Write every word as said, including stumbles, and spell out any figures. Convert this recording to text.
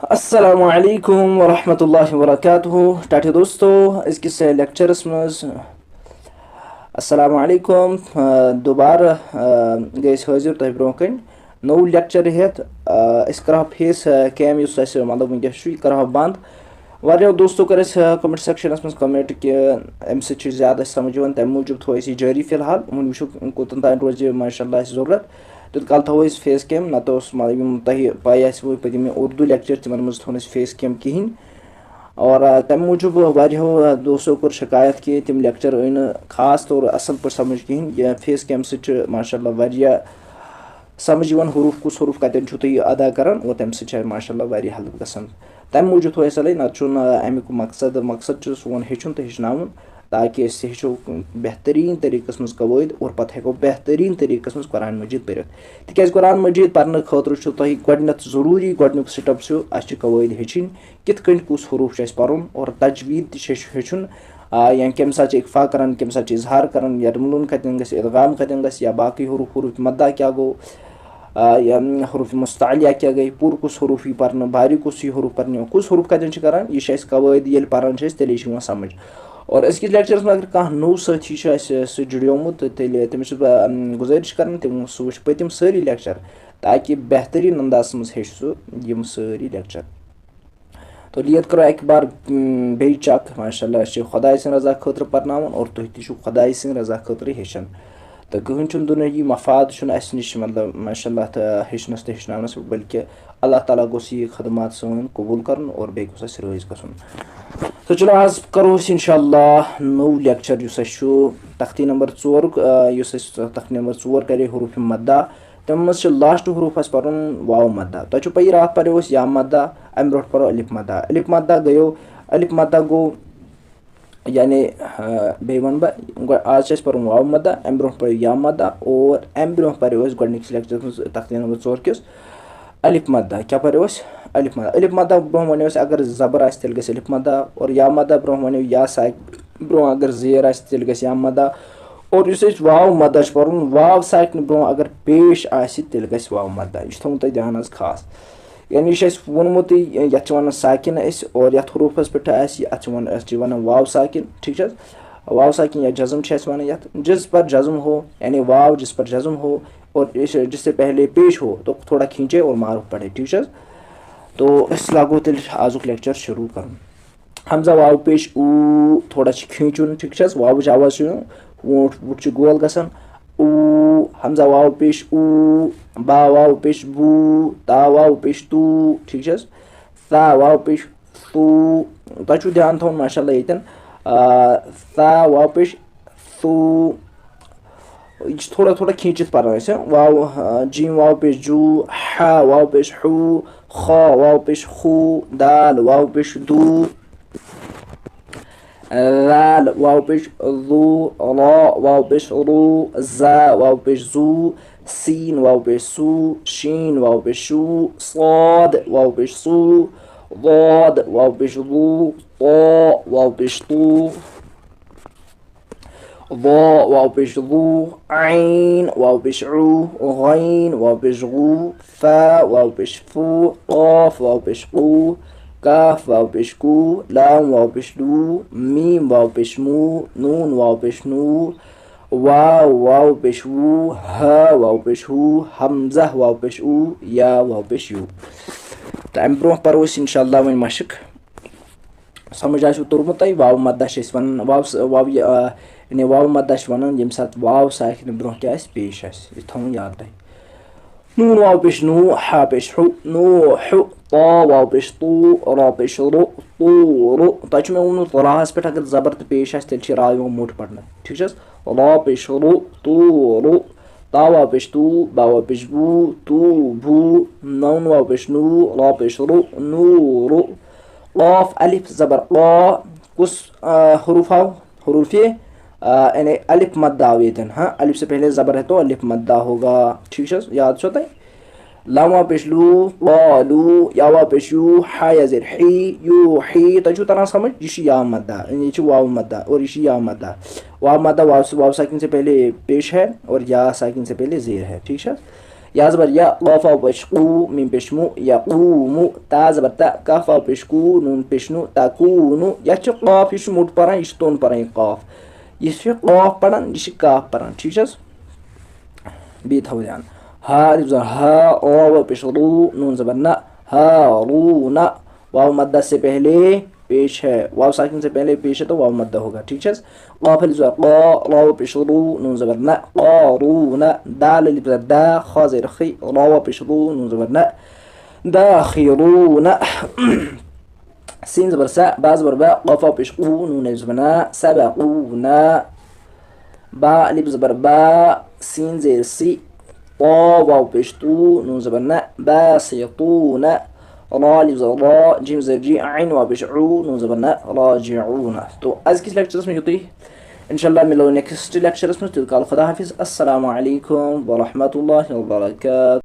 السلام علیکم ورحمۃ اللہ وبرکاتہ۔ ٹاٹھے دوستو، أزکِس لیکچرس منٛز السلام علیکم۔ آ، دوبارٕ، آ، گٔے أسۍ حٲضِر تۄہہِ برونٛہہ کَنہِ نوٚو لیکچر ہٮ۪تھ۔ آ، أسۍ کَرہو فیس، آ، کیم یُس اَسہِ مطلب وٕنکیٚس چھُ، یہِ کَرہو بنٛد۔ واریاہو دوستو کٔر اَسہِ، آ، کمنٹ سیکشنس منٛز کمنٹ کہِ اَمہِ سۭتۍ چھُ زیادٕ اَسہِ سمجھ یِوان، تَمہِ موٗجوٗب تھوٚو اَسہِ یہِ جٲری فی الحال۔ وۄنۍ وٕچھو کوٚتَن تام روزِ ماشاء اللہ اَسہِ ضروٗرت۔ تیوٗت کال تھاوو أسۍ فیس کیم، نَتہٕ اوس مطلب یِم تۄہہِ پَے آسہِ وۄنۍ پٔتِم اردو لیکچر، تِمن منٛز تھوٚو نہٕ اَسہِ فیس کیم کِہیٖنۍ۔ اور، آ، تَمہِ موٗجوٗب واریاہو، آ، دوستو کوٚر شکایت کہِ تِم لیکچر آیہِ نہٕ خاص طور اَصٕل پٲٹھۍ سمجھ کِہیٖنۍ۔ یہِ فیس کیم سۭتۍ چھُ ماشاء اللہ واریاہ سمجھ یِوان، حروٗف کُس حروٗف کَتٮ۪ن چھُو تُہۍ ادا کران، اور تَمہِ سۭتۍ چھِ اَسہِ ماشاء اللہ واریاہ ہیلپ گژھان۔ تَمہِ موٗجوٗب تھوٚو اَسہِ یَلَے، نَتہٕ چھُنہٕ، آ، اَمیُک مقصد، مقصد چھُ سون ہیٚچھُن تہٕ ہیٚچھناوُن، تاکہِ أسۍ ہیٚچھو بہتریٖن طریٖقَس منٛز قوٲعد اور پَتہٕ ہٮ۪کو بہتریٖن طریٖقَس منٛز قرآن مجیٖد پٔرِتھ۔ تِکیٛازِ قرآن مجیٖد پَرنہٕ خٲطرٕ چھُ تۄہہِ گۄڈٕنٮ۪تھ ضروٗری، گۄڈٕنیُک سٹیپ چھُ اَسہِ چھِ قوٲعد ہیٚچھِنۍ، کِتھ کٔنۍ کُس حروٗف چھُ اَسہِ پَرُن اور تجویٖد تہِ چھُ اَسہِ ہیٚچھُن۔ آ، یا کَمہِ ساتہٕ چھِ اخفا کَران، کَمہِ ساتہٕ چھِ اظہار کَران، یا رملُن کَتٮ۪ن گژھِ، ادغام کَتٮ۪ن گژھِ، یا باقٕے حروٗف، حروٗف مدہ کیٛاہ گوٚو، آ، یا حروٗف مستعلیہ کیٛاہ گٔے، پوٗرٕ کُس حروٗف یی پَرنہٕ، بھاری کُس یی حروٗف پَرنہٕ، کُس حروٗف کَتٮ۪ن چھِ کَران، یہِ چھِ اَسہِ قوٲعد ییٚلہِ پَران چھِ أسۍ، تیٚلے چھِ یِوان سَمجھ۔ اور أزکِس لیکچرَس منٛز اگر کانٛہہ نوٚو سٲتھی چھُ اَسہِ سۭتۍ جُڑیومُت، تہٕ تیٚلہِ تٔمِس چھُس بہٕ، اَم، گُزٲرِش کَران، تٔمۍ سُہ وٕچھِ پٔتِم سٲری لیکچر، تاکہِ بہتریٖن اندازَس منٛز ہیٚچھِ سُہ یِم سٲری لیکچر۔ تو لیت کرو اکہِ بار، م، بیٚیہِ چیک۔ ماشاء اللہ، أسۍ چھِ خۄداے سٕنٛدِ رضا خٲطرٕ پرناوان اور تُہۍ تہِ چھِو خۄداے سٕنٛدِ رضا خٲطرٕ ہیٚچھان۔ تہٕ کٕہٕنۍ چھُنہٕ دُنیٲیی مفاد چھُنہٕ اَسہِ نِش، مطلب، ماشاء اللہ، تہٕ ہیٚچھنَس تہٕ ہیٚچھناونَس، بلکہِ اللہ تعالیٰ گوٚژھ یہِ خدمات سٲنۍ قبوٗل کَرُن اور بیٚیہِ گوٚژھ اَسہِ رٲضۍ گژھُن۔ تو چلو، آز کَرو أسۍ اِنشاء اللہ نوٚو لیکچر یُس اَسہِ چھُ تختی نمبر ژورُک، آ، یُس اَسہِ تختی نمبر ژور کَرے حروٗفِ مدہ۔ تَمہِ منٛز چھِ لاسٹ حروٗف اَسہِ پَرُن واو مدہ۔ تۄہہِ چھُو پَیی، راتھ پَریو اَسہِ یا مدہ، اَمہِ برونٛٹھ پَرو الف مدہ۔ الف مدہ گٔیو، الف مدہ گوٚو، یعنی، آ، بیٚیہِ وَنہٕ بہٕ، گۄ-، آز چھِ اَسہِ پَرُن واو مدہ، اَمہِ برونٛٹھ پَریو یا مدہ، اور اَمہِ برونٛٹھ پَریو اَسہِ گۄڈٕنِکِس لیکچرَس منٛز تختی نمبر ژور کِس الف مدہ۔ کیٛاہ پَریو اَسہِ؟ الف مدہ۔ الف مدہ برونٛہہ وَنیو اَسہِ، اگر زبر آسہِ، تیٚلہِ گژھِ الف مدہ، اور یا مدہ برونٛہہ وَنیو یا ساکِن برونٛہہ اگر زیر آسہِ، تیٚلہِ گژھِ یا مدہ۔ اور یُس اَسہِ واو مدہ چھُ پَرُن، واو ساکنہِ برونٛہہ اگر پیش آسہِ، تیٚلہِ گژھِ واو مدہ۔ یہِ چھُ تھاوُن تۄہہِ دھیانَس خاص۔ یعنی یہِ چھُ اَسہِ ووٚنمُتٕے، یَتھ چھِ وَنان ساکِن أسۍ، اور یَتھ حروٗفَس پٮ۪ٹھ آسہِ یہِ، اَتھ چھِ وَنان، أسۍ چھِ وَنان واو ساکِن، ٹھیٖک چھِ حظ؟ واو ساکِن یا جزم چھِ اَسہِ وَنان یَتھ، جِس پر جزم ہو، یعنی واو جِس پر جزم ہو، اور جِس سے پہلے پیش ہو، تو تھوڑا کھینچے اور معروف پڑھے، ٹھیٖک چھِ حظ؟ تو أسۍ لاگو تیٚلہِ آزُک لیکچر شروٗع کَرُن۔ حمزہ واو پیش او، تھوڑا چھِ کھینچُن، ٹھیٖک چھِ حظ؟ واوٕچ آواز چھِ یِوان، ووٗنٛٹھ ووٗنٛٹھ چھِ گول گژھان۔ او، حمزہ واو پیش او، با واو پیش بو، تا واو پیش تو، ٹھیٖک چھِ حظ؟ ثا واو پیش ثو۔ تۄہہِ چھُو دھیان تھاوُن ماشاء اللہ ییٚتٮ۪ن، آ، ثا واو پیش ثو۔ یہِ چھُ تھوڑا تھوڑا کھینچِتھ پَرُن اَسہِ۔ واو، آ، جیم واو پیش جو، ہا واو پیش ہو، خا واو پیش خو، دال واو پیش دو، ذال واو پیش ذو، را واو پیش رو، زا واو پیش زو، سین واو پیش سو، شین واو پیش شو، صاد واو پیش صو، ضاد واو پیش ضو، طا واو پیش طو، ظا واو پیش ظو، عین واو پیش عو، غین واو پیش غو، فا واو پیش فو، قاف واو پیش قو، کاف واو پیش کو، لام واو پیش لو، میم واو پیش مو، نون واو پیش نو، واو واو پیش وو، ہا واو پیش ہو، ہمزہ واو پیش او، یا واو پیش یو۔ تہٕ اَمہِ برونٛہہ پَرو أسۍ اِنشاء اللہ وۄنۍ مَشٕق۔ سَمٕجھ آسِوٕ توٚرمُت تۄہہِ، واو مَدہ چھِ أسۍ وَنان، واو س-، واو یہِ، آ، یعنی واو مَدہ چھِ وَنان ییٚمہِ ساتہٕ واو ساکنہِ برونٛہہ کیٛاہ آسہِ پیش آسہِ، یہِ تھاوُن یاد تۄہہِ۔ نون واو پیش نو، ہا پیش ہو، نو ہو، طا واو پیش طو، را پیش رو، طو رو۔ تۄہہِ چھُ مےٚ ووٚنمُت راہَس پٮ۪ٹھ اگر زبر تہٕ پیش آسہِ، تیٚلہِ چھِ را یِوان موٚٹ پَرنہٕ۔ ٹھیٖک چھِ حظ؟ را پیش رو، طو رو۔ تا واو پیش تو، با واو پیش بو، تو بو۔ نون واو پیش نو، را پیش رو، نو رو۔ قاف الف زبر قا، کُس، آ، حروف آو؟ حروف، آ، یعنی الف مد آو ییٚتٮ۪ن، ہاں، الف سے پہلے زبر ہے تو الف مد ہوگا، ٹھیٖک چھِ حظ؟ یاد چھو تۄہہِ؟ لام واو پیش لو، قالو، یا واو پیش یو، ہا یا زیر حی، یو حی۔ تۄہہِ چھُو تران سمجھ؟ یہِ چھُ یا مدہ، یہِ چھُ واو مدہ اور یہِ چھُ یا مدہ۔ واو مدہ واو سے، واو ساکن سے پہلے پیش ہے اور یا ساکن سے پہلے زیر ہے، ٹھیٖک چھِ حظ؟ یا زبر یا، قاف واو پیش قو، میم پیش مو، یا قومو، تا زبر تا، کاف واو پیش کو، نون پیش نو، تکونو۔ یتھ چھُ قاف، یہِ چھُ موٚٹ پران، یہِ چھُ توٚن پران یہِ قاف۔ یہِ چھُ قاف پران، یہِ چھُ کاف پران، ٹھیٖک چھِ حظ؟ بیٚیہِ تھاوو دھیان۔ ہا الف زبر ہا، را واو پیش رو، نون زبر نہ، ہاروٗنہ۔ واو مدہ سے پہلے پیش ہے، واو ساکن سے پہلے پیش ہے تو واو مدہ ہوگا، ٹھیک ہے؟ قاف الف زبر قا، را واو پیش رو، نون زبر نہ، قارون۔ دال الف زبر دا، خا زیر خی، را واو پیش رو، نون زبر نہ، داخرون۔ سین زبر سا، با زبر با، قاف واو پیش قو، نون الف زبر نا، سبقونا۔ با الف زبر با، سین زیر سی، طا واو پیش طو، نون زبر نہ، باسطون۔ را الف زبر را، جیم زیر جی، عین واو پیش عو، نون زبر نہ، راجعون۔ تو أزکِس لیکچرس منٛز یُتُے۔ انشاءاللہ مِلو نیکسٹ لیکچرس منٛز۔ تیوٗت کال خدا حافظ۔ السلام علیکم ورحمۃ اللہ وبرکاتہ۔